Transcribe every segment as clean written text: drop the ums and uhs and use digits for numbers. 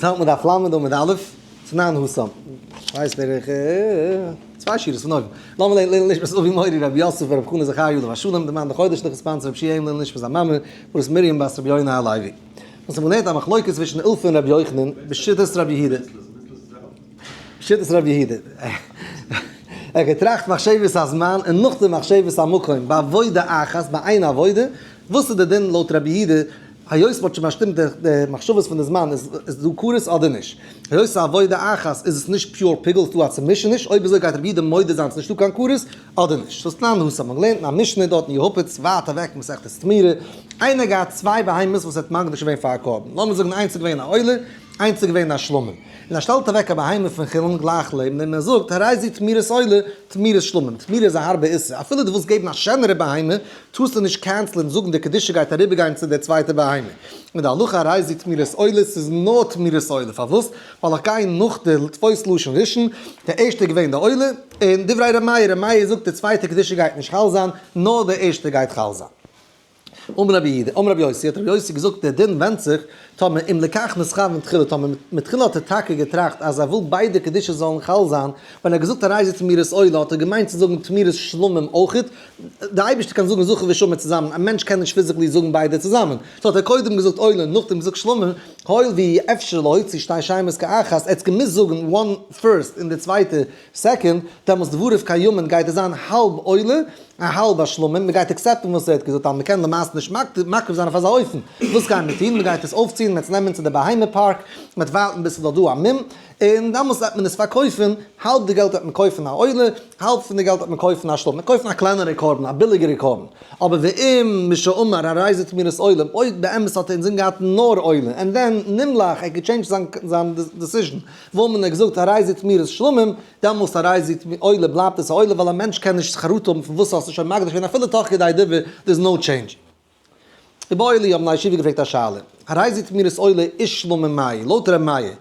אונז האלט מיר דף ל' עמוד א', תנן התם. כ'ווייס בערך צוויי שורות פון אויבן. לאמיר לערנען לעילוי נשמת אבי מורי רבי יוסף ברב חנא זכריה עליו השלום, דער מאן דחודש לכ' sponsor רבי שיע'ם לעילוי נשמת זיין מאמע, מרת מרים בת רבי יונה הלוי. אונז האבן געלערנט א מחלוקת צווישן אילפא און רבי יוחנן בשיטת רבי יהודה. בשיטת רבי יהודה. ער האט געטראכט מחשבת הזמן און נאכדעם מחשבת המקום בעבודה אחת, ביי איין עבודה. וואס איז די דין לויט רבי יהודה? היות מ'האט שוין באשטימט די מחשבות פון די זמן איז עס דא כרת אדער נישט? היות ס'איז עבודה אחת איז עס נישט pure פיגול ס'דא א צומישעניש, אויב אזוי גייט רבי יהודה מודה זיין ס'נישטא קיין כרת אדער נישט? סאו תנן התם האט מען געלערנט אין א משנה דארט אין יהפץ ווייט אוועק מסכת תמורה, איינער געהאט צוויי בהמות וואס ער האט מקדיש געווען פאר א קרבן, לאמיר זאגן איינס איז געווען א עולה איינס איז געווען א שלמים, און ער שטעלט אוועק א בהמה פון חולין גלייך לעבן דעם און ער זאגט הרי זו תמורת עולה תמורת שלמים, תמורה איז א הארבע איסור, אפילו דו ווילסט געבן א שענערע בהמה טארסטו נישט cancel ען זאגן די קדושה גייט אריבערגיין צו די צווייטע בהמה, און די הלכה הרי זו תמורת עולה ס'איז נאר תמורת עולה, פארוואס? ווייל איך גיי נאך די תפוס לשון ראשון, די ערשטע איז געווען די עולה, און דברי ר' מאיר, ר' מאיר זאגט די צווייטע קדושה גייט נישט חל זיין, נאר די ערשטע גייט חל זיין. אמר רבי יהודה, אמר רבי יוסי, האט רבי יוסי געזאגט, דער דין ווענדט זיך, טאמער אם לכך נתכוון תחילה, טאמער מתחילה האט ער טאקע געטראכט אז ער וויל ביידע קדושות זאלן חל זיין, ווען ער האט געזאגט הרי זה תמורת עולה האט ער געמיינט צו זאגן תמורת שלמים אויכעט, דער אייבערשטער קען זאגן זכר ושמר צוזאמען, א מענטש קען נישט physically זאגן ביידע צוזאמען, so האט ער קודם געזאגט עולה און נאכדעם געזאגט שלמים, הואיל ואי אפשר להוציא שתי שמות כאחת, ער האט געמוזט זאגן one first און די צווייטע second, דעמאלטס דבריו קיימין גייט עס זיין האלב עולה א האלבע שלמים, מען גייט accept ן וואס ער האט געזאגט אז מען קען למעשה נישט מקריב זיין אויף אזא אופן, וואס גייען מיר טון? מען גייט עס אויפציען, מען וועט עס נעמען צו די בהמה פארק, מען וועט ווארטן ביז ס'איז דארט דא א מום, און דאמאלס וועט מען עס פארקויפן, האלב די געלט וועט מען קויפן א עולה, האלב פון די געלט וועט מען קויפן א שלמים, מען קויפן א קלענערע קרבן, א ביליגערע קרבן, אבער ואם משאמר הרי זה תמורת עולה, אויב באמת האט ער אינזין געהאט נאר עולה, and then נמלך, ער האט גע change ט זיין decision, וואלט מען געזאגט הרי זה תמורת שלמים, דעמאלסט הרי זו עולה בלייבט עס א עולה ווייל א מענטש קען נישט חרטה האבן פון וואס האסטו שוין מקדיש געווען אפילו תוך כדי דיבור, there is no change. איבעיא להו האבן די ישיבה געפרעגט א שאלה, הרי זו תמורת עולה ושלמים מאי, לויט ר' מאיר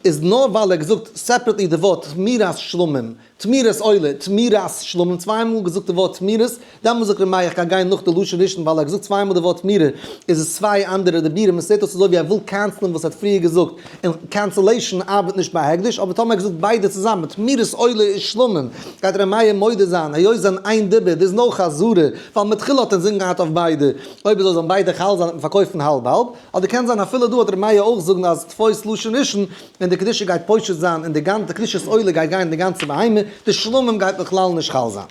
איז נאר ווייל ער האט געזאגט separately די ווארט תמורת שלמים, תמורת עולה, תמורת שלמים, צוויי מאל געזאגט די ווארט תמורת, דעמאלס זאגט ר' מאיר איך גיי גיין נאך די לשון ראשון ווייל ער האט געזאגט צוויי מאל די ווארט תמורה איז עס צוויי אנדערע דיבורים עס זעט אויס אזוי ווי ער וויל cancel ען וואס ער האט פריער געזאגט און cancellation ארבעט נישט ביי הקדש אבער טאמער ער האט געזאגט ביידע צוזאמען תמורת עולה ושלמים גייט ר' מאיר מודה זיין היות זיי זענען איין דיבור דאס איז נאר חזרה ווייל מתחילה האט ער אינזין געהאט אויף ביידע אויב אזוי זאלן ביידע חל זיין וועט מען פארקויפן האלב האלב אדער קען זיין אפילו דא האט ר' מאיר אויך זאגן אז תפוס לשון ראשון און די קדושה גייט פושט זיין און די גאנצע קדושת עולה גייט גיין אין די גאנצע בהמה די שלמים גייט בכלל נישט חל זיין.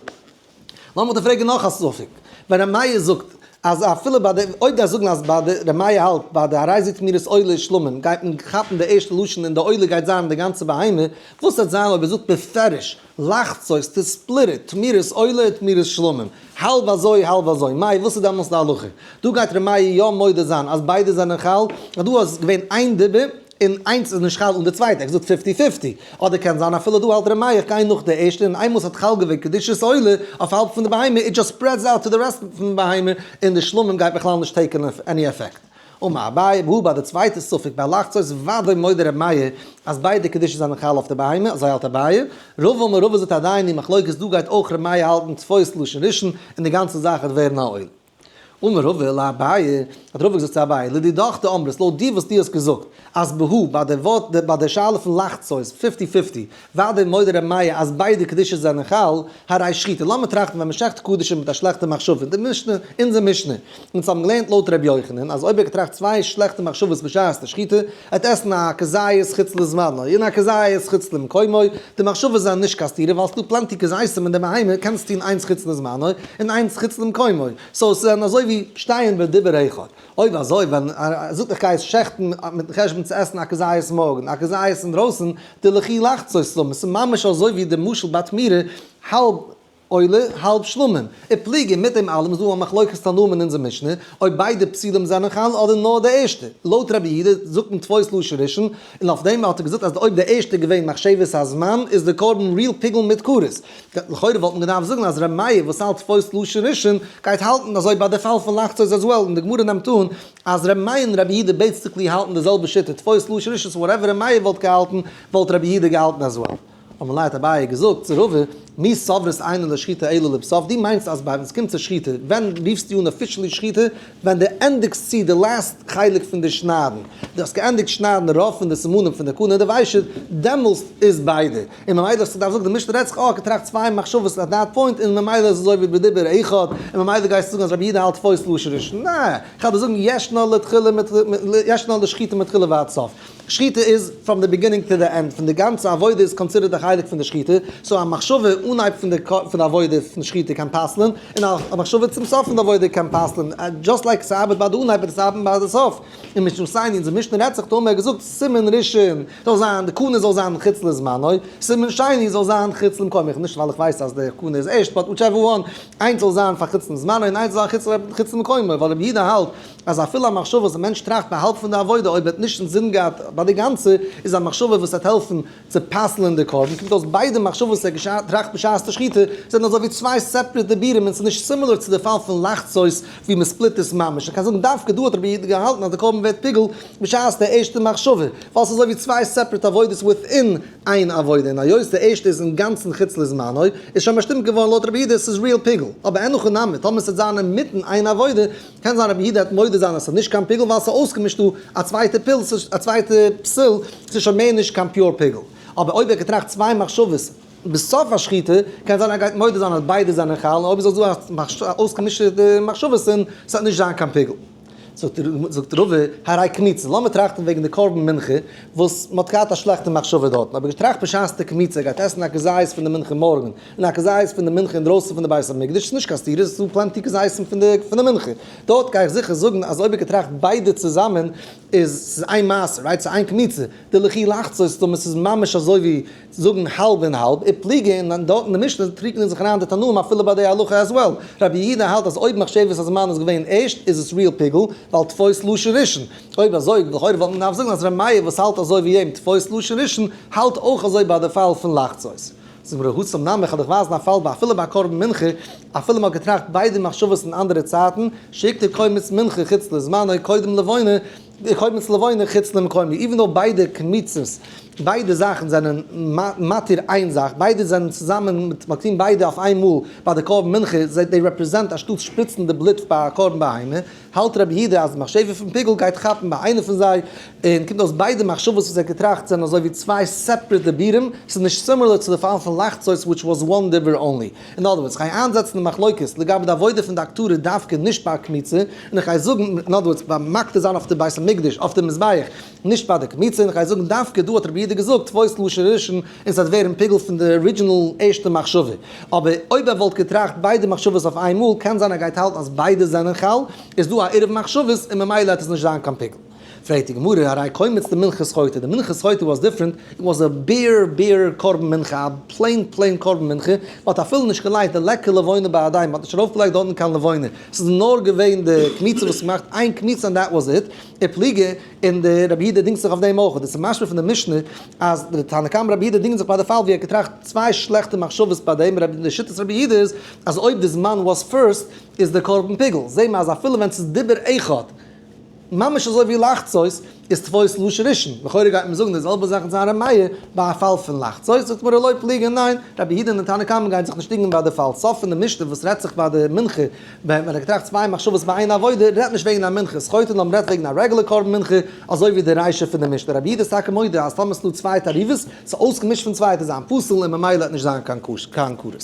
לאמיר דיר פרעגן נאך א ספק, ווען ר' מאיר זאגט אז אפילו ביי די, אויב דארפסט זאגן אז ביי די, ר' מאיר האלט ביי די הרי זו תמורת עולה ושלמים גייט מען כאפן די ערשטע לשון און די עולה גייט זיין די גאנצע בהמה, וואס וועט זיין אויב ער זאגט בפירוש לחצות to split it, תמורת עולה ותמורת שלמים, האלב אזוי האלב אזוי, מאי וואס איז דעמאלטס די הלכה? דא גייט ר' מאיר יא מודה זיין אז ביידע זענען חל, אז דא איז געווען איין דיבור, און איינס איז נישט חל אן די צווייטע, ער האט געזאגט fifty fifty, אדער קען זיין אפילו דא האלט ר' מאיר איך גיי נאך די ערשטע און איינמאל ס'האט חל געווען קדושת עולה אויף האלב פון די בהמה it just spreads out to the rest פון די בהמה און די שלמים גייט בכלל נישט take ן any effect. אמר אביי, והא ביי די צווייטע ספק ביי לחצות ודאי מודה ר' מאיר אז ביידע קדושות זענען חל אויף די בהמה, אזוי האלט אביי, רבא אמר רבא זאגט עדיין היא מחלוקת דא גייט אויך ר' מאיר האלטן תפוס לשון ראשון און די גאנצע זאך וועט ווערן א עולה. אמר רבא לאביי, האט רבא געזאגט צו אביי, לדידך דאמרת, לויט דיר וואס דו האסט געזאגט, אז בהא, ביי די ווארט, ביי די שאלה פון לחצות, fifty fifty, ודאי מודה ר' מאיר אז ביידע קדושות זענען חל, הרי שחיטה, לאמיר טראכטן ווען מען שעכט קדשים מיט א שלעכטע מחשבה, די משנה, אונזער משנה, אונז האבן געלערנט לויט ר' יוחנן, אז אויב ער האט געטראכט צוויי שלעכטע מחשבות בשעת די שחיטה, ער וועט עסן א כזית חוץ לזמנו, און א כזית חוץ למקומו, די מחשבות זענען נישט קיין סתירה, ווייל ס'דא plenty כזיתים אין די בהמה, קענסט טון איינס חוץ לזמנו, און איינס חוץ למקומו, so ס'זענען אזוי ווי שתיים בדיבור אחד. אויב אזוי ווען ער זאגט איך גיי עס שעכטן מיטן חשבון צו עסן א כזית מארגן, א כזית אינדרויסן, דלכי לחצות סומא, ס'איז ממש אזוי ווי די משל ביי תמורה, האלב עולה האלב שלמים. ופליגי, מיט דעם אלעם איז דא א מחלוקת תנאים אין אונזער משנה, אויב ביידע פסולים זענען חל אדער נאר די ערשטע. לויט רבי יהודה זאגט מען תפוס לשון ראשון, און אויף דעם האט ער געזאגט אז אויב די ערשטע איז געווען מחשבת הזמן איז די קרבן real פיגול מיט כרת. לכאורה וואלט מען געדארפט זאגן אז ר' מאיר וואס האלט תפוס לשון ראשון גייט האלטן אזוי ביי די פאל פון לחצות as well, און די גמרא נעמט אן אז ר' מאיר און רבי יהודה basically האלטן די זעלבע שיטה תפוס לשון ראשון so whatever ר' מאיר וואלט געהאלטן וואלט רבי יהודה געהאלטן as well. אמר ליה האט אביי געזאגט צו רבא, מי סברת אינה לשחיטה אלא לבסוף, דו מיינסט אז ביי ווען ס'קומט צו שחיטה, ווען רופסטו אן officially שחיטה? ווען דו ענדיגסט צו די last חלק פון די שניידן, דו האסט געענדיגט שניידן רוב פון די סימנים פון די קנה און די ושט, דעמאלסט איז ביידע. און ממילא האסטו געדארפט זאגן די משנה רעדט זיך אה געטראכט צוויי מחשבות at that point און ממילא איז אזוי ווי בדיבור אחד, און ממילא גייסטו זאגן אז רבי יהודה האלט תפוס לשון ראשון. נע, כ'וועל דיר זאגן ישנה לתחילה ישנה לשחיטה מתחילה ועד סוף. שחיטה איז from the beginning to the end, פון די גאנצע עבודה איז considered א חלק פון די שחיטה, so א מחשבה אנהייב פון די פון די עבודה פון שחיטה קען פסל'ען, און א מחשבה צום סוף פון די עבודה קען פסל'ען, just like ס'ארבעט ביי די אנהייב וועט עס ארבעטן ביי די סוף. און משנתינו אונזער משנה רעדט זיך דא האבן מיר געזאגט סימן ראשון זאל זיין די קנה זאל זיין חוץ לזמנו, סימן שני זאל זיין חוץ למקומו, נישט ווייל איך ווייס אז די קנה איז ערשט, but whichever one, איינס זאל זיין פאר חוץ לזמנו און איינס זאל זיין חוץ למקומו, ווייל רבי יהודה האלט אז אפילו א מחשבה וואס א מענטש טראכט ביי האלב פון די עבודה אויב ער האט נישט אינזין געהאט ביי די גאנצע איז א מחשבה וואס וועט העלפן צו פסל'ען די קרבן, קומט אויס ביידע מחשבות וואס ער טראכט בשעת די שחיטה זענען אזוי ווי צוויי separate דיבורים און ס'איז נישט similar צו די פאל פון לחצות ווי מען split עס ממש, מ'קען זאגן דווקא דא האט רבי יהודה געהאלטן אז די קרבן ווערט פיגול בשעת די ערשטע מחשבה ווייל ס'איז אזוי ווי צוויי separate עבודות within איין עבודה און היות די ערשטע איז אינגאנצן חוץ לזמנו איז שוין באשטימט געווארן לויט רבי יהודה ס'איז real פיגול, אבער אין הכי נמי טאמער ס'וועט זיין אינמיטן איין עבודה קען זיין רבי יהודה העט מודה זיין אז ס'איז נישט קיין פיגול ווייל ס'איז אויסגעמישט דא א צווייטע פיל, א צווייטע פסול, ס'איז שוין מער נישט קיין pure פיגול. אבער אויב ער האט געטראכט צוויי מחשבות בסוף השחיטה, קען זיין ער גייט מודה זיין אז ביידע זענען חל, און אויב איז אזוי א אויסגעמישטע מחשבות און ס'וועט נישט זיין קיין פיגול. זאגט רבא, הרי קמיצה, לאמיר טראכטן וועגן די קרבן מנחה וואס מ'האט געהאט א שלעכטע מחשבה דארטן, אבער געטראכט בשעת די קמיצה גייט עסן א כזית פון די מנחה מארגן, און א כזית פון די מנחה אינדרויסן פון די בית המקדש איז נישט קיין סתירה, עס איז דא plenty כזיתים פון די פון די מנחה. דארט גיי איך זיכער זאגן אז אויב איך געטראכט ביידע צוזאמען איז ס'איז איין מעשה, right? ס'איז איין קמיצה. דלכי לחצות דמי ס'איז ממש אזוי ווי זאגן האלב און האלב, ופליגי און דארט אין די משנה קריגן זיך אריין די תנאים אפילו ביי די הלכה as well. רבי יהודה האלט אז אויב מחשבת הזמן איז געווען ערשט איז עס real פיגול, ווייל תפוס לשון ראשון. אויב אזוי לכאורה וואלט מען געדארפט זאגן אז ר' מאיר וואס האלט אזוי ווי אים תפוס לשון ראשון האלט אויך אזוי ביי די פאל פון לחצות. זאגט ר' התם נמי, כ'וועל דיך ווייזן א פאל ביי אפילו ביי קרבן מנחה, אפילו מ'האט געטראכט ביידע מחשבות אין אנדערע צייטן, שהקטיר קומץ מנחה חוץ לזמנו קודם לבונה, קומץ לבונה חוץ למקומו, even though ביידע קמיצות, ביידע זאכן זענען מתיר איין זאך, ביידע זענען צוזאמען, מ'האט געטון ביידע אויף איין מאל ביי די קרבן מנחה, זיי represent אנשטאט שפריצן די בלוט ביי א קרבן בהמה, האלט רבי יהודה אז די מחשבה פון פיגול גייט כאפן ביי איינע פון זיי, און קומט אויס ביידע מחשבות וואס ער האט געטראכט זענען אזוי ווי צוויי separate דיבורים, ס'איז נישט similar צו די פאל פון לחצות which was one דיבור only. אין other words, כ'גיי איינזעצן די מחלוקת לגבי די עבודה פון די הקטרה דווקא נישט ביי קמיצה, און איך גיי זאגן, אין other words, ביים מקטיר זיין אויף די בית המקדש, אויף די מזבח, נישט ביי די קמיצה, און איך גיי זאגן דווקא דא האט רבי יהודה געזאגט תפוס לשון ראשון און ס'וועט ווערן פיגול פון די original ערשטע מחשבה. אבער אויב ער וואלט געטראכט ביידע מחשבות אויף איין מאל, קען זיין ער גייט האלטן אז ביידע זענען חל, איז דא א עירוב מחשבות און ממילא העט עס נישט זיין קיין פיגול. פרעגט די גמרא, הרי קומץ דמנחת חוטא, די מנחת חוטא was different, it was a bare bare קרבן מנחה, א plain plain קרבן מנחה, מען האט אפילו נישט געלייגט די ליכא לבונה בהדיה, מען האט נישט ארויפגעלייגט דארטן קיין לבונה, ס'איז נאר געווען די קמיצה וואס געמאכט איין קמיצה and that was it, ופליגי, און די רבי יהודה דינגט זיך אויף דעם אויך, דאס איז משמע פון די משנה אז די תנא קמא רבי יהודה דינגט זיך ביי די פאל ווי ער האט געטראכט צוויי שלעכטע מחשבות ביי דעם, רבי די שיטת רבי יהודה איז אז אויב די זמן was first איז די קרבן פיגול, זעהן מיר אז אפילו ווען ס'איז דיבור אחד, ממש אזוי ווי לחצות איז תפוס לשון ראשון, לכאורה גייט מען זאגן די זעלבע זאך זיין ר' מאיר ביי א פאל פון לחצות, זאגט מרא לא פליגי ניין, רבי יהודה און די תנא קמא גייען זיך נישט דינגען ביי די פאל, סוף פון די משנה וואס רעדט זיך ביי די מנחה, ווען מען האט געטראכט צוויי מחשבות ביי איין עבודה, רעדט נישט וועגן א מנחת חוטא נאר מען רעדט וועגן א רעגולער קרבן מנחה, אזוי ווי די רישא פון די משנה, רבי יהודה איז טאקע מודה אז טאמער ס'דא צוויי תערובות, ס'איז אויסגעמישט פון צוויי וועט עס זיין פסול און ממילא וועט נישט זיין קיין כרת.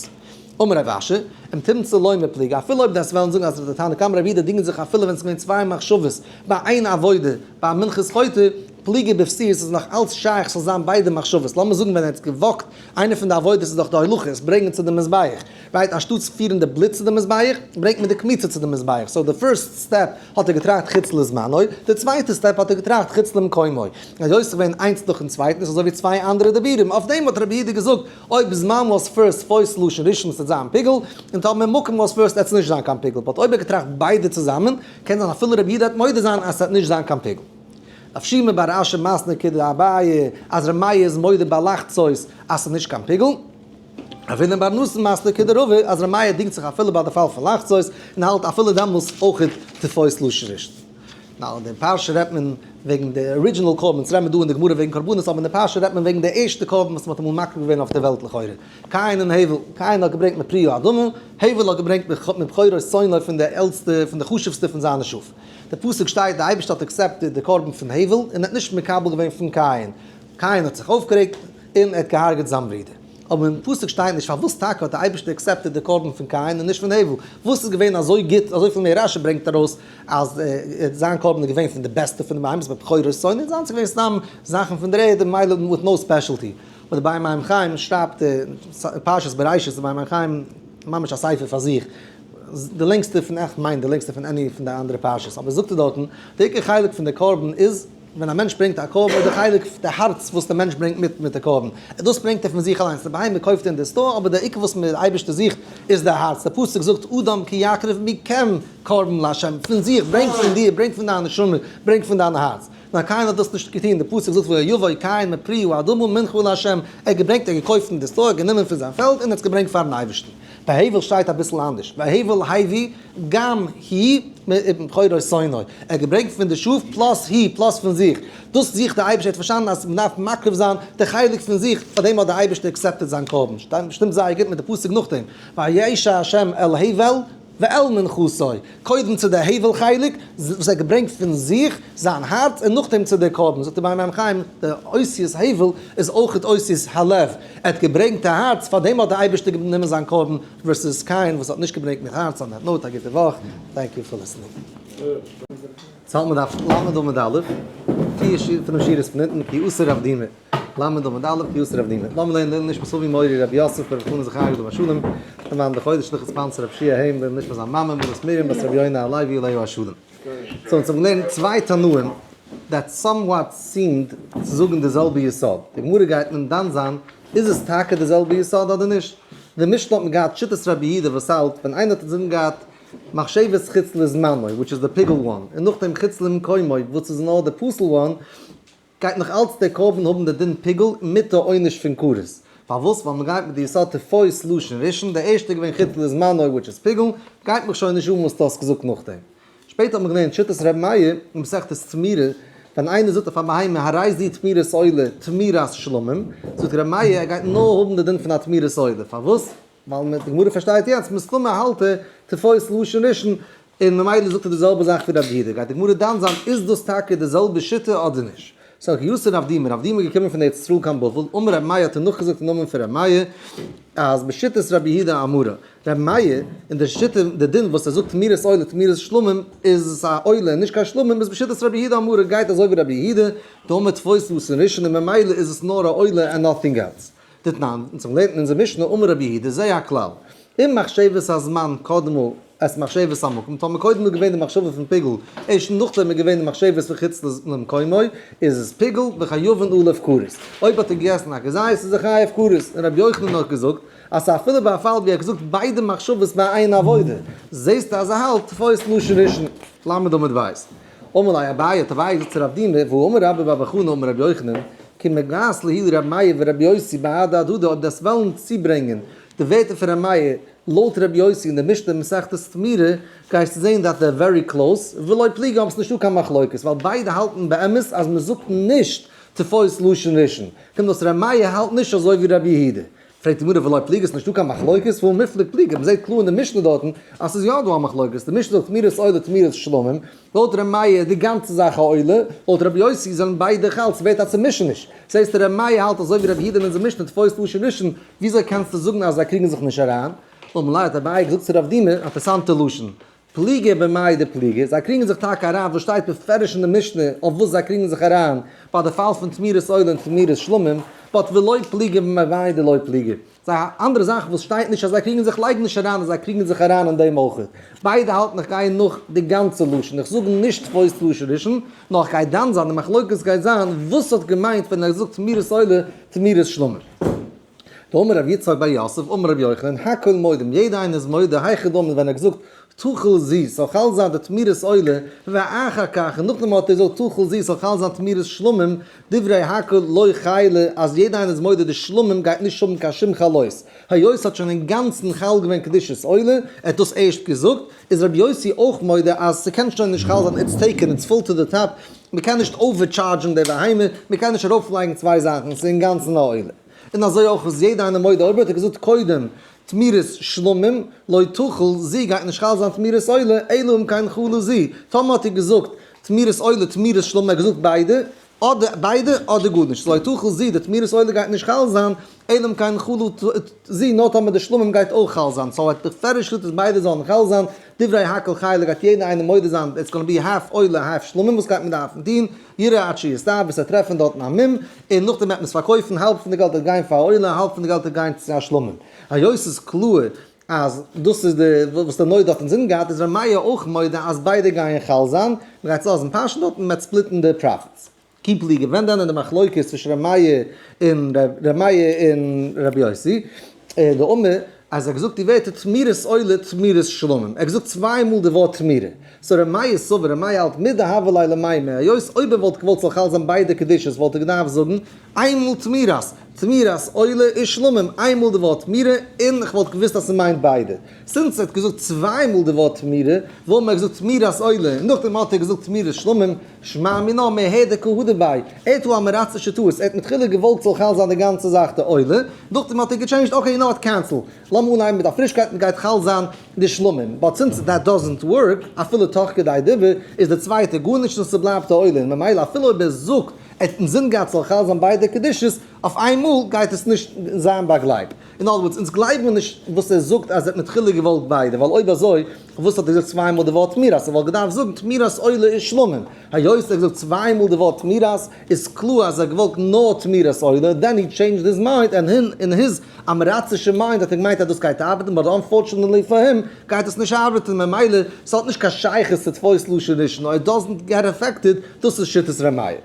אמר רב אשי, אם תמצא לומר פליגי, אפילו אויב דאס וועלן זאגן אז די תנא קמא רבי יהודה דינגען זיך אפילו ווען עס איז געווען צוויי מחשבות ביי איין עבודה ביי מנחת חוטא, פליגי בפסיעות איז נאך אלץ שייך ס'זאל זיין ביידע מחשבות, לאמיר זאגן ווען ער האט געוואקט, איינע פון די עבודות איז דאך די הולכה, עס ברענגען צו די מזבח, right, אנשטאטס פירן די בלוט צו די מזבח, ברענגט מען די קמיצה צו די מזבח, so די first step האט ער געטראכט חוץ לזמנו, די צווייטע step האט ער געטראכט חוץ למקומו, היות ס'איז געווען איינס נאכן צווייטן איז אזוי ווי צוויי אנדערע דיבורים, אויף דעם האט רבי יהודה געזאגט אויב זמן was first תפוס לשון ראשון ס'וועט זיין פיגול, און טאמער מקום was first עט נישט זיין קיין פיגול, but אויב ער געטראכט ביידע צוזאמען, קען זיין אפילו רבי יהודה עט מודה זיין אז ס'עט נישט זיין קיין פיגול. רב שימי בר אשי מתני כדאביי אז ר' מאיר איז מודה ביי לחצות אז ס'איז נישט קיין פיגול. רב הונא בר נתן מתני כדרבא אז ר' מאיר דינגט זיך אפילו ביי די פאל פון לחצות און האלט אפילו דעמאלס אויכעט תפוס לשון ראשון. Now, אין די פרשה רעדט מען וועגן די original קרבן, אונז רעדט מען דא אין די גמרא וועגן קרבנות, אבער אין די פרשה רעדט מען וועגן די ערשטע קרבן וואס מען האט אמאל מקריב געווען אויף די וועלט לכאורה, קין און הבל, קין האט געברענגט מפרי האדמה, הבל האט געברענגט מבכורות צאנו פון די עלטסטע, פון די חשוב'סטע פון זיינע שאף. די פסוק שטייט די אייבערשטער האט accepted די קרבן פון הבל און האט נישט מקבל געווען פון קין, קין האט זיך אויפגערעגט און ער האט געהארגעט זיין ברודער. אבער אין פסוק שטייט נישט פארוואס טאקע האט די אייבערשטער accepted די קרבן פון קין און נישט פון הבל, וואס איז געווען אזוי גוט, אזויפיל מער רשי ברענגט ארויס אז זיין קרבן איז געווען פון די בעסטע פון די בהמות מבכורות צאנו, און זיינס איז געווען סתם זאכן פון דער ערד ממילא with no specialty. אבער די באר מים חיים שרייבט פרשת בראשית די באר מים חיים ממש א ספר פאר זיך, די לענגסטע פון איך מיין די לענגסטע פון any פון די אנדערע פרשות, אבער זאגט ער דארטן די עיקר חלק פון די קרבן איז ווען א מענטש ברענגט א קרבן איז די חלק די הארץ וואס די מענטש ברענגט מיט מיט די קרבן, דאס ברענגט ער פון זיך אליינס, די בהמה קויפט ער אין די store אבער די עיקר וואס די אייבערשטער זוכט איז די הארץ, די פסוק זאגט אדם כי יקריב מכם קרבן לה', פון זיך, ברענג פון דיר, ברענג פון דיין נשמה, ברענג פון דיין הארץ. נאר קין האט דאס נישט געטון, די פסוק זאגט ויבא קין מפרי האדמה מנחה לה', ער האט געברענגט, ער האט געקויפט אין די store, גענומען פון זיין פעלד און האט עס געברענגט פארן אייבערשטן. ביי הבל שטייט אביסל אנדערש, והבל הביא גם הוא מבכורות צאנו, ער האט געברענגט פון די שאף plus הוא plus פון זיך, דאס זוכט דער אייבערשטער, ער האט פארשטאנען אז מען דארף מקריב זיין די חלק פון זיך, פאר דעם האט דער אייבערשטער accepted זיין קרבן, שטימט זייער גוט מיט די פסוק נאכדעם, וישע ה' אל הבל ואל מנחתו, קודם צו די הבל חלק וואס ער האט געברענגט פון זיך, זיין הארץ, און נאכדעם צו די קרבן, זאגט דער באר מים חיים, די אותיות הבל איז אויך אותיות הלב, ער האט געברענגט די הארץ, פארדעם האט דער אייבערשטער גענומען זיין קרבן, versus קין וואס האט נישט געברענגט מיט הארץ, on that note, א גוטע וואך, thank you for listening. יעצט האלט מען דף ל' עמוד א', פיר פון די שורות פון אונטן, כי אתא רב דימי. ל' עמוד א', כי אתא רב דימי. לאמיר לערנען לעילוי נשמת אבי מורי רבי יוסף ברב חנן זכריה עליו השלום, דער מאן דחודש לכ' sponsor רב שיע היים לעילוי נשמת זיין מאמע מרת מרים בת רבי יונה הלוי עליה השלום. so אונז האבן געלערנט צוויי תנאים that somewhat seemed צו זאגן די זעלבע יסוד. די גמרא גייט מען דן זיין איז עס טאקע די זעלבע יסוד אדער נישט. אין די משנה האט מען געהאט שיטת רבי יהודה וואס האלט ווען איינער האט אינזין געהאט מחשבת חוץ לזמנו which איז די פיגול one און נאכדעם חוץ למקומו וואס איז נאר די פסול one גייט נאך אלץ דער קרבן האבן די דין פיגול מיט די עונש פון כרת. פארוואס? ווייל מ'גייט מיט די יסוד תפוס לשון ראשון, די ערשטע איז געווען חוץ לזמנו which איז פיגול, גייט מיך שוין נישט אן וואס דו האסט געזאגט נאכדעם. שפעטער האט מען געלערנט שיטת ר' מאיר אין מסכת תמורה, ווען איינער זאגט אויף א בהמה הרי זו תמורת עולה תמורת שלמים, זאגט ר' מאיר ער גייט נאר האבן די דין פון א תמורת עולה, פארוואס? ווייל מיט די גמרא פארשטייט יעצט מסתמא האלט ער תפוס לשון ראשון און ממילא זאגט ער די זעלבע זאך ווי רבי יהודה, גייט די גמרא דן זיין איז דאס טאקע די זעלבע שיטה אדער נישט. so כי אתא רב דימי, רב דימי איז געקומען פון ארץ ישראל קיין בבל, אמר רבי מאיר האט ער נאכגעזאגט אין נאמען פון רבי מאיר אז בשיטת רבי יהודה אמרה רבי מאיר, אין די שיטה די דין וואס ער זאגט תמורת עולה תמורת שלמים איז עס א עולה און נישט קיין שלמים איז בשיטת רבי יהודה אמרה גייט אזוי ווי רבי יהודה דאמר תפוס לשון ראשון און ממילא איז עס נאר א עולה and nothing else. דתנן, אונז האבן געלערנט אין אונזער משנה אמר רבי יהודה זה הכלל, אם מחשבת הזמן קדמו את מחשבת המקום, טאמער קודם איז געווען די מחשבה פון פיגול, ערשט נאכדעם איז געווען די מחשבת פון חוץ למקומו, איז עס פיגול וחייבין עליו כרת. אויב האט ער געגעסן א כזית איז ער חייב כרת, און רבי יוחנן האט געזאגט אז ס'איז אפילו ביי א פאל ווי ער האט געזאגט ביידע מחשבות ביי איין עבודה, זעסטו אז ער האלט תפוס לשון ראשון. ל' עמוד ב'. אמר ליה אביי, האט אביי געזאגט צו רב דימי, והאמר רבה בר בר חנה אמר רבי יוחנן, כי מגעת להו לרבי מאיר ורבי יוסי בהדי הדדי אויב דאס וועלן צוברענגען די ווערטער פון רבי מאיר לויט רבי יוסי אין די משנה מסכת תמורה גייסטו זען that they're very close, ולא פליגי אבער ס'נישטא קיין מחלוקת ווייל ביידע האלטן באמת אז מ'זאגט נישט תפוס לשון ראשון, קומט אויס רבי מאיר האלט נישט אזוי ווי רבי יהודה. פרעגט די גמרא ולא פליגי ס'נישטא קיין מחלוקת, והא מיפלג פליגי, מ'זעט קלאר אין די משנה דארטן אז ס'איז יא דא א מחלוקת, די משנה זאגט תמורת עולה תמורת שלמים, לויט ר' מאיר די גאנצע זאך א עולה, לויט ר' יוסי זענען ביידע חל, ס'ווערט א צומישעניש, זעסטו ר' מאיר האלט אזוי ווי ר' יהודה אין אונזער משנה תפוס לשון ראשון, וויאזוי קענסטו זאגן אז זיי קריגן זיך נישט אריין? אמר ליה האט אביי געזאגט צו רב דימי, אינטערסאנטע לשון, פליגי במאי דפליגי, זיי קריגן זיך טאקע אריין וואס שטייט בפירוש אין די משנה אויף וואס זיי קריגן זיך אריין ביי די פאל פון תמורת עולה און תמורת שלמים, but ולא פליגי במאי דלא פליגי. זיי א אנדערע זאך וואס שטייט נישט אז זיי קריגן זיך לייג נישט אריין אז זיי קריגן זיך אריין אין דעם אויך. ביידע האלטן איך גיי נאך די גאנצע לשון, איך זאג נישט תפוס לשון ראשון, נאר איך גיי דן זיין, די מחלוקת גייט זיין וואס האט געמיינט ווען ער זאגט תמורת עולה תמורת שלמים. דאמר רבי יצחק בר יוסף אמר רבי יוחנן, הכל מודים, יעדע איינער איז מודה, היכי דמי ווען ער האט געזאגט תחל זו, ס'זאל חל זיין די תמורת עולה, ואחר כך, און נאכדעם האט ער געזאגט תחל זו, ס'זאל חל זיין תמורת שלמים, דברי הכל לא חיילי, אז יעדע איינער איז מודה די שלמים גייט נישט האבן קיין שום חלות, היות ס'האט שוין אינגאנצן חל געווען קדושת עולה, ער האט דאס ערשט געזאגט, איז רבי יוסי אויך מודה אז ס'קען שוין נישט חל זיין it's taken it's full to the top, מ'קען נישט overcharge ן די בהמה, מ'קען נישט ארויפלייגן צוויי זאכן, ס'איז אינגאנצן א עולה. און אזוי אויך איז יעדע איינער מודה אויב האט ער געזאגט קודם תמורת שלמים לא תחול זו גייט נישט חל זיין תמורת עולה אלא אם כן חלה זו, טאמער האט ער געזאגט תמורת עולה תמורת שלמים ער האט געזאגט ביידע, אדער ביידע אדער גארנישט, לא תחול זו, די תמורת עולה גייט נישט חל זיין, אלא אם כן חלה זו, נאר טאמער די שלמים גייט אויך חל זיין, so האט בפירוש געזאגט אז ביידע זאלן חל זיין, דברי הכל חיילי גייט יעדער איינער מודה זיין, it's gonna be half עולה half שלמים, וואס גייט מען דארפן טון, ירעה עד שיסתאב, עס וועט טרעפן דארטן א מום, און נאכדעם וועט מען עס פארקויפן, האלב פון די געלט וועט גיין פאר עולה, האלב פון די געלט וועט גיין צו א שלמים. היות ס'איז קלאר אז דאס איז די וואס די נודע האט אינזין געהאט איז ר' מאיר אויך מודה אז ביידע גייען חל זיין, מ'גייט עס לאזן פאשן דארט און מ'וועט split ן די profits. כי פליגי, ווען דען איז די מחלוקת צווישן ר' מאיר און ר' מאיר און ר' יוסי? דאמר אז ער האט געזאגט די ווערטער תמורת עולה תמורת שלמים, ער האט געזאגט צוויי מאל די ווארט תמורה, so ר' מאיר סבר ר' מאיר האלט מדהוה ליה למימר, היות אויב ער וואלט געוואלט ס'זאל חל זיין ביידע קדושות וואלט ער געדארפט זאגן איינמאל תמורת, תמורת עולה און שלמים, איינמאל די ווארט תמורה, און כ'וואלט געוואוסט אז ס'מיינט ביידע. since ער האט געזאגט צוויי מאל די ווארט תמורה, וואלט מען געזאגט תמורת עולה, און נאכדעם האט ער געזאגט תמורת שלמים, שמע מינה מהדר קא הדר ביה, ער האט אן עם הארצישע טעות, ער האט מתחילה געוואלט ס'זאל חל זיין די גאנצע זאך די עולה, נאכדעם האט ער גע change ט, okay you know what cancel, לאמיר אנהייבן מיט א פרישקייט מ'גייט חל זיין די שלמים, but since that doesn't work, אפילו תוך כדי דיבור, איז די צווייטע גארנישט און ס'בלייבט א עולה, און ממילא אפילו אויב ער זאגט ער האט אינזין געהאט ס'זאל חל זיין ביידע קדושות, אויף איינמאל גייט עס נישט זיין באגלייבט. אין other words, אונז גלייבן מיר נישט וואס ער זאגט אז ער האט מתחילה געוואלט ביידע, ווייל אויב אזוי פארוואס האט ער געזאגט צוויי מאל די ווארט תמורת? ער וואלט געדארפט זאגן תמורת עולה און שלמים. היות ער האט געזאגט צוויי מאל די ווארט תמורת, איז קלאר אז ער האט געוואלט נאר תמורת עולה, then he changed his mind and in his עם-הארצישע mind האט ער געמיינט אז דאס גייט ארבעטן, but unfortunately for him גייט עס נישט ארבעטן, ממילא ס'האט נישט קיין שייכות צו תפוס לשון ראשון, or it doesn't get affected, דאס איז שיטת ר' מאיר.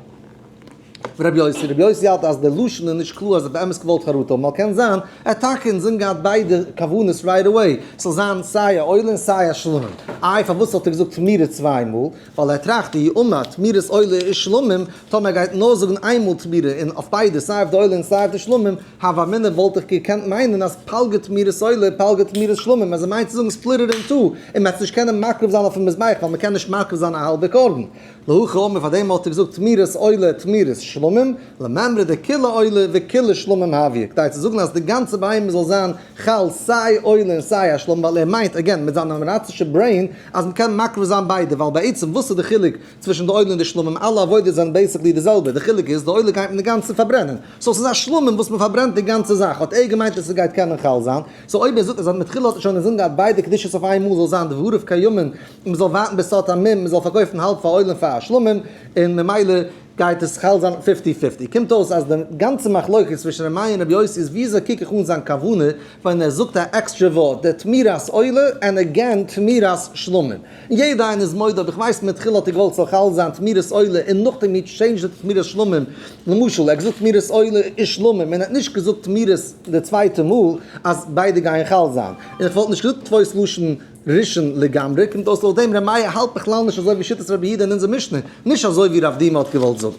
רבי יוסי, רבי יוסי האלט אז די לשון איז נישט קלאר אז ער האט באמת געוואלט חרטה האבן, ווייל קען זיין ער האט טאקע אינזין געהאט ביידע כוונות right away, ס'זאל זיין סיי א עולה און סיי א שלמים. איי פארוואס האט ער געזאגט תמורה צוויי מאל? ווייל ער טראכט דאי אמר תמורת עולה ושלמים, טאמער ער גייט נאר זאגן איין מאל תמורה און אויף ביידע סיי אויף די עולה און סיי אויף די שלמים, הוה אמינא וואלט איך געקענט מיינען אז פלגא תמורת עולה פלגא תמורת שלמים, אז ער מיינט צו זאגן split it in two, און מ'עט עס נישט קענען מקריב זיין אויפן מזבח ווייל מ'קען נישט מקריב זיין א האלבע קרבן. להכי אמר פאר דעם האט ער געזאגט תמורת עולה תמורת שלמים, למימרא דכולה עולה וכולה שלמים הויא, כדי צו זאגן אז די גאנצע בהמה זאל זיין חל סיי עולה און סיי א שלמים, ווייל ער מיינט again מיט זיין עם הארצישע brain אז מ'קען מקריב זיין ביידע, ווייל בעצם וואס איז די חילוק צווישן די עולה און די שלמים, אלע עבודות זענען basically די זעלבע, די חילוק איז די עולה גייט מען אינגאנצן פארברענען, so ס'איז א שלמים וואס מ'פארברענט די גאנצע זאך, האט ער געמיינט אז ס'גייט קענען חל זיין, so אויב ער זאגט אז מתחילה האט ער שוין אינזין געהאט ביידע קדושות אויף איין מאל זאל זיין דבריו קיימין און מ'זאל ווארטן ביז ס'האט א מום, מ'זאל פארקויפן האלב פאר עולה און פאר א שלמים, און ממילא גייט עס חל זיין fifty fifty. קומט אויס אז די גאנצע מחלוקת צווישן ר' מאיר און ר' יוסי איז וויאזוי קוק איך אן זיין כוונה ווען ער זאגט א עקסטרע ווארט, די תמורת עולה and again תמורת שלמים. און יעדע איינער איז מודה אויב איך ווייס מתחילה האט ער געוואלט ס'זאל חל זיין תמורת עולה און נאכדעם he changed it תמורת שלמים, למשל ער האט געזאגט תמורת עולה און שלמים און ער האט נישט געזאגט תמורת די צווייטע מאל אז ביידע גייען חל זיין. און איך וואלט נישט געזאגט תפוס לשון ראשון לגמרי, קומט אויס לויט דעם ר' מאיר האלט בכלל נישט אזוי ווי שיטת רבי יהודה אין אונזער משנה, נישט אזוי ווי רב דימא האט געוואלט זאגן.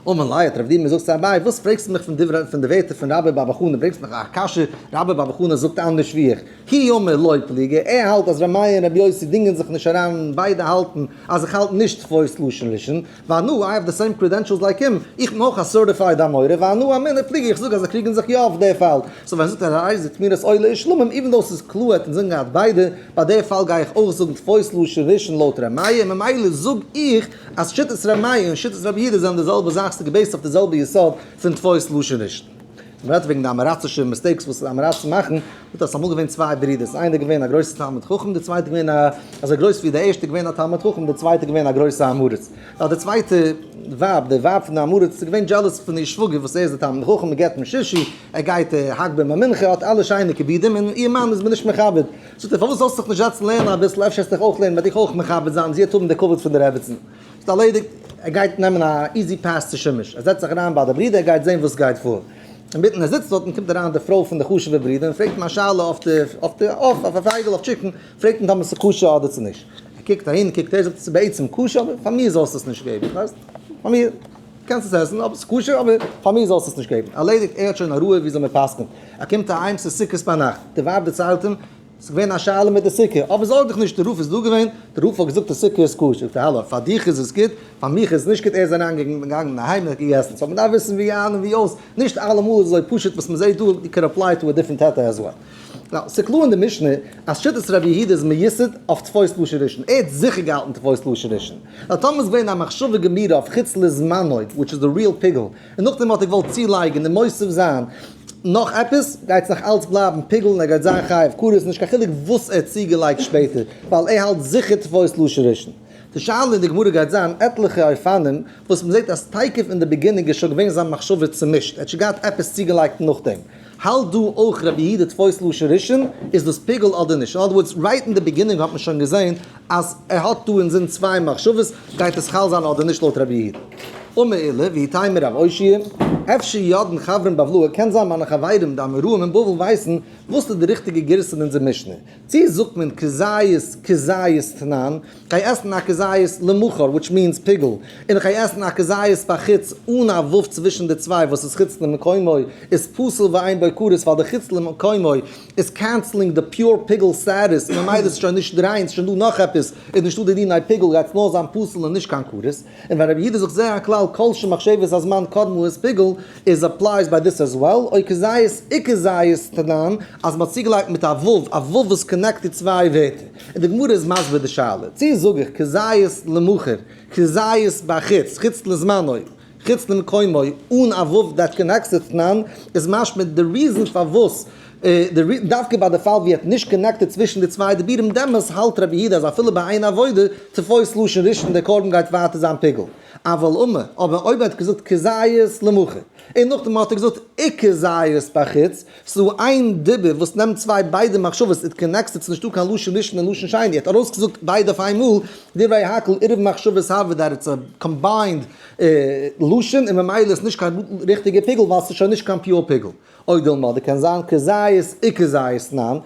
אמר ליה האט רב דימא געזאגט צו אביי, וואס פרעגסטו מיך פון דברי פון די ווערטער פון רבה בר בר חנה, ברענגסט מיך א קשיא, רבה בר בר חנה זאגט אנדערש ווי איך, הוא אמר לא פליגי, ער האלט אז ר' מאיר און רבי יוסי דינגען זיך נישט אריין, ביידע האלטן אז איך האלט נישט תפוס לשון ראשון, ואנא, I have the same credentials like him, איך בין אויך א certified אמורא, ואנא אמינא פליגי, איך זאג אז זיי קריגן זיך יא אויף די פאל. so ווען זאגט ער הרי זה תמורת עולה ושלמים, even though ס'איז קלאר ער האט אינזין געהאט ביידע, ביי די פאל גיי איך אויך זאגן תפוס לשון ראשון לויט ר' מאיר, ממילא זאג איך אז שיטת ר' מאיר און שיטת רבי יהודה זענען די זעלבע זאך, ס'איז גע base ט אויף די זעלבע יסוד פון תפוס לשון ראשון. מען רעדט וועגן די עם הארצישע mistakes וואס עם הארצים מאכן, זאגט אז ס'אמאל געווען צוויי ברידערס, איינער געווען א גרויסע תלמיד חכם, די צווייטע געווען א אזוי גרויס ווי די ערשטע געווען א תלמיד חכם, די צווייטע געווען א גרויסע עם הארץ. ווייל די צווייטע ווייב, די ווייב פון די עם הארץ, איז געווען jealous פון איר שוואגער וואס ער איז די תלמיד חכם, מען געבט אים שישי, ער גייט הגבה במנחה, האט אלע שיינע כיבודים, און איר מאן איז מען נישט מכבד. זאגט ער, פארוואס זאלסטו זיך נישט זעצן לערנען אביסל, אפשר וועסטו דיך אויך לערנען, וועט דיך אויך מכבד זיין, זי וועט האבן די כבוד פון די רעבעצן. ס'איז ארלעדיגט, ער גייט נעמען א easy pass צו שימוש, ער זעצט זיך אריין ביי די ברודער, ער גייט זען וואס גייט פאר. אינמיטן ער זיצט דארט און קומט אריין די פרוי פון די חשוב'ע ברודער און פרעגט אים א שאלה אויף די אויף די עוף, אויף א פייגל, אויף chicken, פרעגט אים טאמער ס'איז כשר אדער צו נישט. ער קוקט אהין, קוקט ער, זאגט עס איז בעצם כשר אבער פאר מיר זאלסטו עס נישט געבן, ווייסט? פאר מיר קענסט עס עסן אבער ס'איז כשר אבער פאר מיר זאלסטו עס נישט געבן. ערלעדיגט, ער האט שוין א ראיה וויאזוי מען פסק'נט. ער קומט אהיים ס'איז סוכות ביינאכט, די ווייב דערציילט אים, ס'איז געווען א שאלה מיט די סוכה, אבער זארג דיך נישט, די רב איז דא געווען, די רב האט געזאגט די סוכה איז כשר, זאגט ער האלא, פאר דיך איז עס גוט, פאר מיך איז עס נישט גוט, ער איז אריין געגאנגען אהיים און האט געגעסן, so מ'דארף וויסן ווי איין און ווי אויס, נישט אלעמאל איז אזוי פשוט וואס מ'זעט דא, you can apply to a different היתר as well. Now, ס'איז קלאר אין די משנה אז שיטת רבי יהודה איז מיוסד אויף תפוס לשון ראשון, ער האט זיכער געהאלטן תפוס לשון ראשון, ווייל טאמער איז געווען א מחשבה גמירה אויף חוץ לזמנו, which is the real פיגול, און נאכדעם האט ער געוואלט צולייגן און מוסיף זיין נאך עפעס, גייט עס נאך אלץ בלייבן פיגול און ער גייט זיין חייב כרת, נישט קיין חילוק וואס ער האט צוגעלייגט שפעטער, ווייל ער האלט זיכער תפוס לשון ראשון. די שאלה אין די גמרא גייט זיין עטליכע אופנים וואס מען זעט אז תיכף אין די beginning איז שוין געווען זיין מחשבה צומישט, ער האט שוין געהאט עפעס צוגעלייגט נאכדעם. האלט דא אויך רבי יהודה תפוס לשון ראשון, איז דאס פיגול אדער נישט? אין other words, right אין די beginning האט מען שוין געזען אז ער האט דא אינזין צוויי מחשבות, גייט עס חל זיין אדער נישט לויט רבי יהודה? אמר עולא, ואיתימא רב אושעיא, אפשר יודעין חברין בבלאי, קען זיין מיינע חברים די אמוראים אין בבל ווייסן וואס איז די ריכטיגע גירסא אין אונזער משנה, צי זאגט מען כזית כזית תנן, כ'גיי עסן א כזית למחר which means פיגול, און כ'גיי עסן א כזית בחוץ אן א ו' צווישן די צוויי וואס איז חוץ למקומו איז פסול ואין בו כרת ווייל די חוץ למקומו איז canceling די pure פיגול status און ממילא איז שוין נישט ריין ס'שוין דא נאך עפעס איז נישטא די דיני פיגול גייט עס נאר זיין פסול און נישט קיין כרת און ווען רבי יהודה זאגט זה הכלל כל שמחשבת הזמן קדמה איז פיגול איז applies ביי this as well, או כזית וכזית תנן, אז מ'האט צוגעלייגט מיט א ו', א ו' וואס connect די צוויי ווערטער. און די גמרא איז מסביר די שאלה, צי זאג איך כזית למחר, כזית בחוץ, חוץ לזמנו, חוץ למקומו, אן א ו' that connects it תנן, איז משמע די reason פארוואס דווקא ביי די פאל ווי ער האט נישט connected צווישן די צוויי דיבורים דעמאלס האלט רבי יהודה אז אפילו ביי איין עבודה תפוס לשון ראשון דער קרבן גייט ווייטער זיין פיגול. אבל אמר, אבער אויב ער האט געזאגט כזית למחר, און נאכדעם האט ער געזאגט וכזית בחוץ, ס'איז דא איין דיבור וואס נעמט צוויי ביידע מחשבות, it connects it, ס'איז נישטא קיין לשון ראשון און לשון שני, ער האט ארויסגעזאגט ביידע אויף איין מאל, דברי הכל עירוב מחשבות הוה that it's a combined לשון און ממילא איז נישט קיין ריכטיגע פיגול ווייל ס'איז שוין נישט קיין pure פיגול. או דילמא די קען זיין כזית וכזית תנן,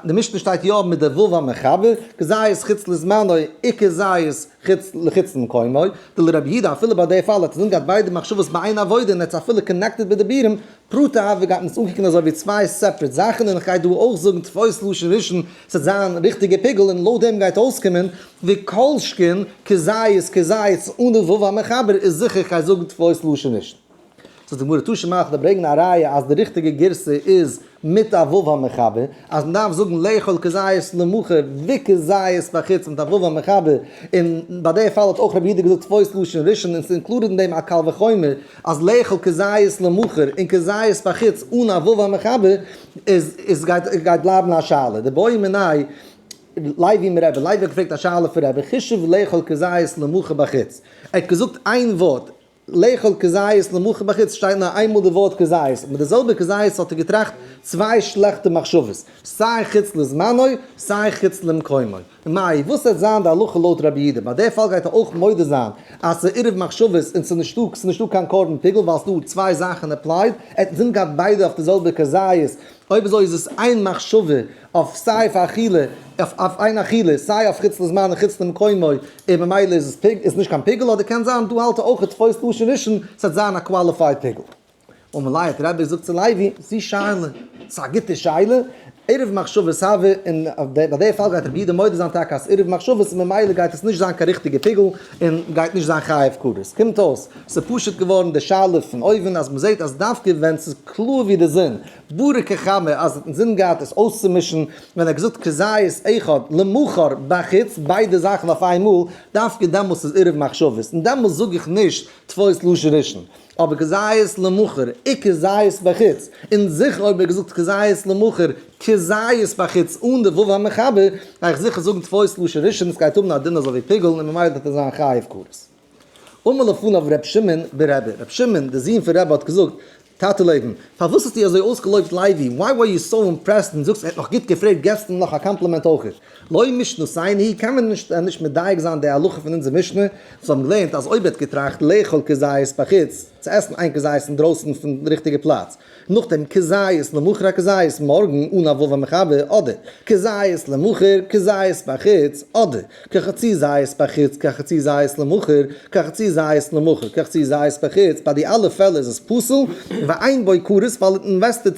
די משנה שטייט יא מיט די ו' המחבר, כזית חוץ לזמנו וכזית חוץ לחוץ למקומו, דלרבי יהודה אפילו ביי די פאל האט עס אנגעהאט ביידע מחשבות בעין עבודה און ער האט עס אפילו connected בדיבורים, פרטא הוה גייט מען עס אנקוקן אזוי ווי צוויי separate זאכן און איך גיי דא אויך זאגן תפוס לשון ראשון ס'וועט זיין ריכטיגע פיגול און לויט דעם גייט אויסקומען וכל שכן כזית כזית אן די ו' המחבר איז זיכער איך גיי זאגן תפוס לשון ראשון. זאגט די גמרא תא שמע איך דיר ברענגן א ראיה אז די ריכטיגע גירסא איז מיט א ו' המחבר, אז מען דארף זאגן לאכול כזית למחר וכזית בחוץ מיט א ו' המחבר, און ביי די פאל האט אויך רבי יהודה געזאגט תפוס לשון ראשון און ס'איז included אין דעם א קל וחומר אז לאכול כזית למחר און כזית בחוץ אן א ו' המחבר איז איז גייט גייט בלייבן א שאלה דבעי מיניה לוי מרבי, לוי האט געפרעגט א שאלה פון רבי, חישב לאכול כזית למחר בחוץ, ער האט געזאגט איין ווארט לאכול כזית למחר בחוץ שטייט נאר איינמאל די ווארט כזית, מיט די זעלבע כזית האט ער געטראכט צוויי שלעכטע מחשבות, סיי חוץ לזמנו סיי חוץ למקומו. מאי, וואס וועט זיין די הלכה לויט רבי יהודה? ביי די פאל גייט ער אויך מודה זיין אז ס'איז עירוב מחשבות און ס'איז נישטא ס'איז נישטא קיין קרבן פיגול ווייל ס'דא צוויי זאכן applied, ער האט אינזין געהאט ביידע אויף די זעלבע כזית, אויב אזוי איז עס איין מחשבה אויף סיי אויף אכילה, אויף איין אכילה, סיי אויף חוץ לזמן און חוץ למקומו, און ממילא איז עס פיג, איז נישט קיין פיגול, אדער קען זיין דא האלט ער אויך תפוס לשון ראשון, ס'וועט זיין א qualified פיגול. אמר ליה האט רבי געזאגט צו לוי, זו שאלה, ס'איז א גוטע שאלה, עירוב מחשבות הוה, און ביי די פאל גייט רבי יהודה מודה זיין טאקע אז עירוב מחשבות און ממילא גייט עס נישט זיין קיין ריכטיגע פיגול, און גייט נישט זיין חייב כרת. קומט אויס, ס'איז פשוט געווארן די שאלה פון אויבן אז מ'זעט אז דווקא ווען ס'איז קלאר ווי די זון, ברור כחמה אז האט אינזין געהאט עס אויסצומישן ווען ער האט געזאגט כזית אחד למחר בחוץ ביידע זאכן אויף איין מאל, דווקא דעמאלס איז עירוב מחשבות און דעמאלס זאג איך נישט תפוס לשון ראשון, אבער כזית למחר וכזית בחוץ, און זיכער אויב ער האט געזאגט כזית למחר כזית בחוץ אן די ו' המחבר, גיי איך זיכער זאגן תפוס לשון ראשון עס גייט האבן א דין אזוי ווי פיגול און ממילא וועט ער זיין חייב כרת. אמר לפניו ר' שמעון ברבי, ר' שמעון דער זון פון רבי האט געזאגט, טאטע לעבן, פארוואס האסטו אזוי אויסגעלויבט לייבי? Why were you so impressed? און זאגסט ער האט נאך גוט געפרעגט געבסט אים נאך א קאמפלימענט אויכעט. לא משנתנו היא קען מען נישט נישט מדייק זיין די הלכה פון אונזער משנה וואס האבן געלערנט אז אויב ער האט געטראכט לאכול כזית בחוץ, צו עסן איין כזית אינדרויסן פון די ריכטיגע פלאץ, נאכדעם כזית למחר א כזית מארגן אן א ו' המחבר, אדער כזית למחר כזית בחוץ, אדער כחצי זית בחוץ כחצי זית למחר כחצי זית למחר כחצי זית בחוץ, ביי די אלע פעלער איז עס פסול, ואין בו כרת ווייל ער האט invested